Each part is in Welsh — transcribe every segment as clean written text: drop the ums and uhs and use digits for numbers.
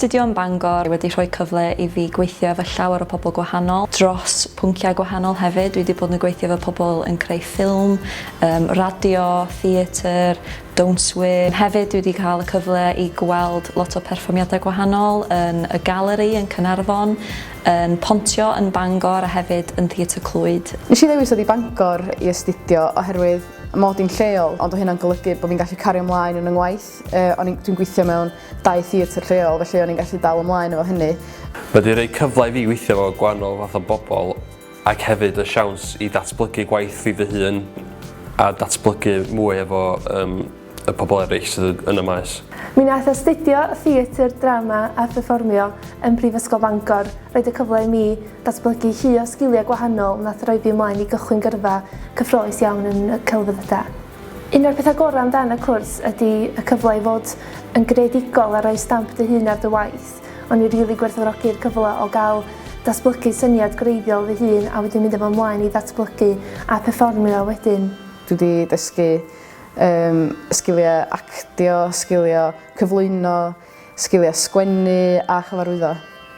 Astudio yn Bangor wedi rhoi cyfle i fi gweithio efo llawer o pobl gwahanol dros pwnciau gwahanol hefyd. Dwi wedi bod yn gweithio efo pobl yn creu ffilm, um, radio, theatr, dawnswyr. Hefyd dwi wedi cael y cyfle i gweld lot o perfformiadau gwahanol yn y galeri yn Caernarfon, yn Pontio yn Bangor a hefyd yn Theatr Clwyd. Nes i ddewis dod i Bangor i astudio oherwydd mod i'n lleol, ond o hynna'n golygu bod fi'n gallu cario ymlaen yn 'y ngwaith. Yy o'n i'n dwi'n gweithio mewn dau theatr lleol felly o'n i'n gallu dal ymlaen efo hynny. Mae 'di rhoi cyfle i fi weithio efo gwahanol fath o bobl ac hefyd y siawns i ddatblygu gwaith fi fy hun a datblygu mwy efo yym y pobl eraill sydd yn y maes. Mi wnaeth astudio theatr, drama a pherfformio yn Prifysgol Bangor roid y cyfle i mi ddatblygu llu o sgiliau gwahanol wnaeth roi fi ymlaen i gychwyn gyrfa cyffrous iawn yn y celfyddydau. Un o'r pethau gorau amdan y cwrs ydy y cyfle i fod yn greadigol a rhoi stamp dy hun ar dy waith. O'n i rili gwerthfawrogi'r cyfle o gael datblygu syniad gwreiddiol fy hun a wedyn mynd â fo ymlaen i ddatblygu a pherfformio wedyn. Dwi 'di dysgu yym sgiliau actio, sgiliau cyflwyno, sgiliau sgwennu a chyfarwyddo.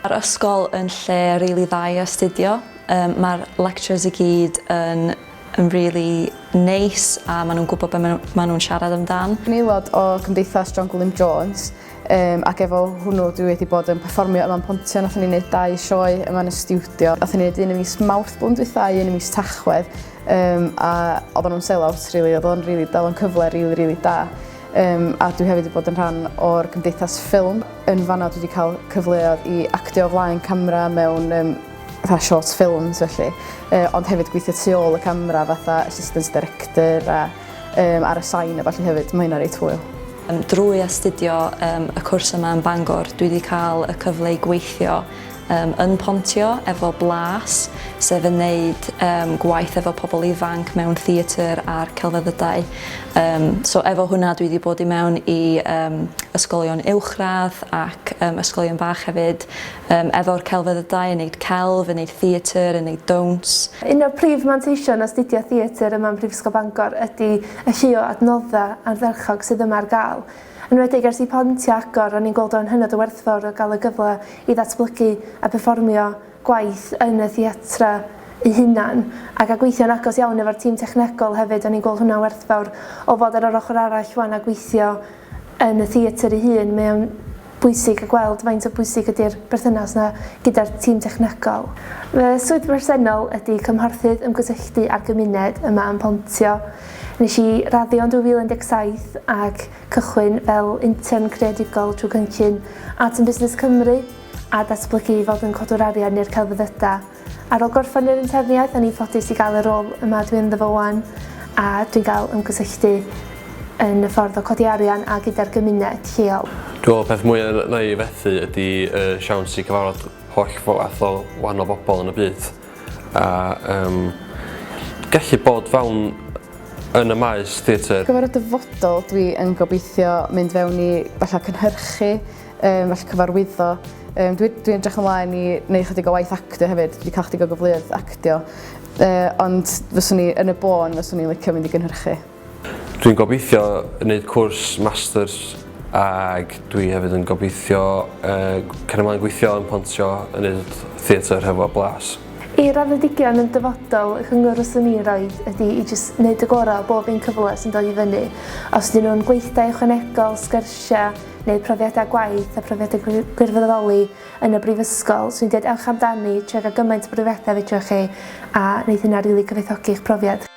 Mae'r ysgol yn lle rili dda i astudio. Yym ma'r lectures i gyd yn yn rili neis a ma' nhw'n gwybod be' ma' nhw ma' nhw'n siarad amdan. Dwi'n aelod o Cymdeithas John Gwilym Jones yym ac efo hwnnw dwi wedi bod yn perfformio yma yn Pontio. Nathon ni neud dau sioe yma yn y stiwdio. Nathon ni neud un ym mis Mawrth blwyddyn dwytha a un ym mis Tachwedd yym a oedden nhw'n sell-out rili oedd o'n rili oedd o'n cyfle rili rili da. Yym a dwi hefyd wedi bod yn rhan o'r Gymdeithas Ffilm. Yn fanna dwi wedi cael cyfleoedd i actio o flaen camera mewn yym fatha short films felly yy ond hefyd gweithio tu ôl y camera fatha assistant director a yym ar y sain a ballu hefyd ma' hynna reit hwyl. Drwy astudio yym y cwrs yma yn Bangor dwi 'di cael y cyfle i gweithio yym yn Pontio efo Blas sef yn neud yym gwaith efo pobl ifanc mewn theatr a'r celfyddydau. Yym so efo hwnna dwi 'di bod i mewn i yym ysgolion uwchradd ac yym ysgolion bach hefyd Yym efo'r celfyddydau, yn neud celf, yn neud theatr, yn neud dawns. Un o'r prif manteision astudio theatr yma ym Mhrifysgol Bangor ydy y llu o adnoddau ardderchog sydd yma ar gael. Yn enwedig ers i Pontio agor, o'n i'n gweld o'n hynod o werthfawr o gael y gyfle i ddatblygu a perfformio gwaith yn y theatrau eu hunan ac a gweithio'n agos iawn efo'r tîm technegol hefyd, o'n i'n gweld hwnna'n werthfawr o fod ar yr ochr arall 'wan a gweithio yn y theatr ei hun, mae o'n bwysig a gweld faint o bwysig ydy'r berthynas 'na gyda'r tîm technegol. Fy swydd bresennol ydy cymhorthydd ymgysylltu â'r gymuned yma yn Pontio. Nes i raddio yn 2017 ac cychwyn fel intern creadigol trwy cynllun Arts and Business Cymru a datblygu i fod yn codwr arian i'r celfyddydau. Ar ôl gorffen yr interniaeth, o'n i'n ffodus i gael y rôl yma dwi ynddo fo 'wan a dwi'n gael ymgysylltu yn y ffordd o codi arian a gyda'r gymuned lleol. Dwi'n meddwl y peth mwya na i fethu ydi y siawns i cyfarfod holl fath o wahanol bobl yn y byd a yym gallu bod fewn yn y maes theatr. Ar gyfer y dyfodol dwi yn gobeithio mynd fewn i falla cynhyrchu Yym felly cyfarwyddo. Yym dwi dwi'n edrych ymlaen i wneud chydig o waith actio hefyd. Dwi 'di cael chydig o gyfleoedd actio. Yy ond fyswn i yn y bôn fyswn i'n licio mynd i gynhyrchu. Dwi'n gobeithio wneud cwrs masters ag dwi hefyd yn gobeithio yy cario mlaen gweithio yn Pontio yn neud theatr hefo Blas. I raddedigion yn dyfodol, y cyngor fyswn i'n roid ydy i jyst neud y gorau o bob un cyfle sy'n dod i fyny. Os ydyn nhw'n gweithdai ychwanegol, sgyrsiau, neu profiadau gwaith a profiadau gwirfoddoli yn y brifysgol, 'swn i'n deud ewch amdani, trio gael gymaint o brofiadau fedrwch chi a wneith hynna rili cyfoethogi eich profiad.